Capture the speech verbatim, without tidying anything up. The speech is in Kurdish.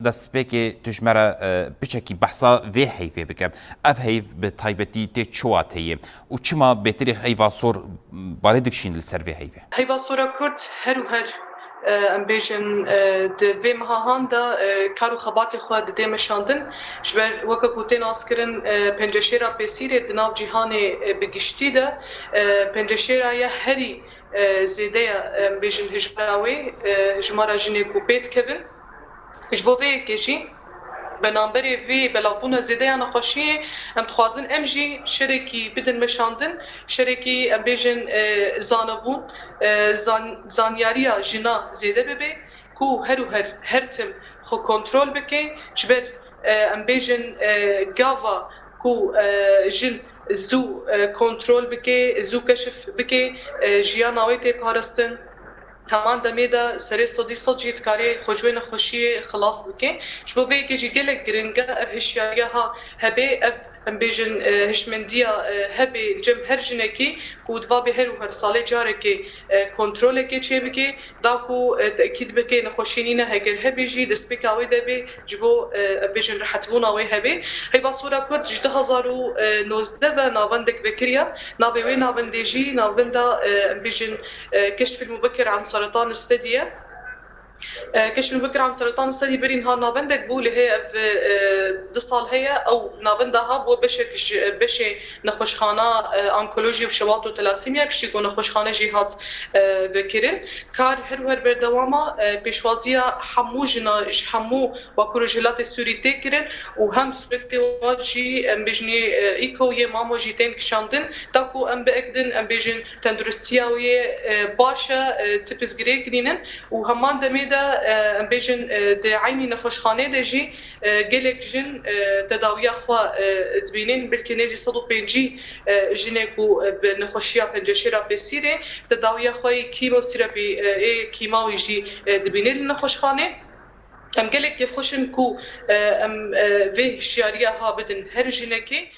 Destpêkê tu ji me re, e, piçekî behsa vê heyvê bike. Ev heyv bi taybetî tê çi wateyê û çima bêtirî heyva sor, m, balê dikişîn li ser vê heyvê? Heyva sora Kurd her û her, e, em bêjin, e, di vê meha han de, e, kar û xebatê xwe didê meşandin. Ji ber weke ku tê naskirin, e, penceşêra pêsîrê di nav cîhanê, e, bi giştî de, e, penceşêra ye herî, e, zêde ye, em bêjin hijmara wê, e, hijmara jinê ku pê dikevin. Ji bo vê yekê jî, beramberê vê belavbûna zêde ya nexweşiyê, em dixwazin em jî şerekî bidin meşandin, şerekî em bêjin, e, zanebûn, e, zan-, zanyariya jina zêde bibe, ku her û her, her tim xwe kontrol bike, ji ber, e, em bêjin, e, gava ku, e, jin zû, e, kontrol bike, zû keşif bike, e, jiyana wê tê parastin. Heman demê de serê sedî sed jî dikarê xwe ji wê nexweşiyê xilas bike. Ji bo vê yekê jî gelek giring e ev hişyariya ha hebe, ev em bêjin, e, hişmendiya, e, hebe li cem her jinekî ku di va bê her û her salê carekê, e, kontrolekê çêbike, da ku, e, tekîd bike nexweşî nîne, heger hebe jî destpêka wê de bê ji bo, e, em bêjin rehetbûna wê hebe. Heyva sora Kurd ji du hezar û nozdeh ve navendek vekiriye. Navê wê navendê jî navenda, e, em bêjin, e, Keşfil Mubekir an Seretan Stedî ye. E, Keşfil Mubekir an Seretan Stedî berî niha navendek bû, lê heye ev, e, du sal heye ew navenda ha bû beşek ji beşê nexweşxana, e, onkolojî û şewat û telasîmya, piştî ku nexweşxane jî hat, e, vekirin. Kar her û her berdewam e, pêşwaziya hemû jina ji hemû Bakur û Rojhilatê Sûrî tê kirin û hem sûretê wan jî em bêjinê, e, îko yê mamo jî tên kişandin, ta ku em biekidin, em bêjin tenduristiya wê, e, baş e, e, ti pirsgirêk nînin û heman demê de, e, em bêjin, e, di eynî nexweşxanê de jî, e, gelek jin, e, tedawiya xwe, e, dibînin, belkî nêzî sed û pêncî, e, jinê ku, e, bi nexweşiya penceşêra pêsîrê tedawiya xwe yê kîmoterapî, e, ê kîmawî jî, e, dibînin li nexweşxanê. Em gelek kêfxweş in ku, e, em, e, vê hişyariya ha bidin her jinekê.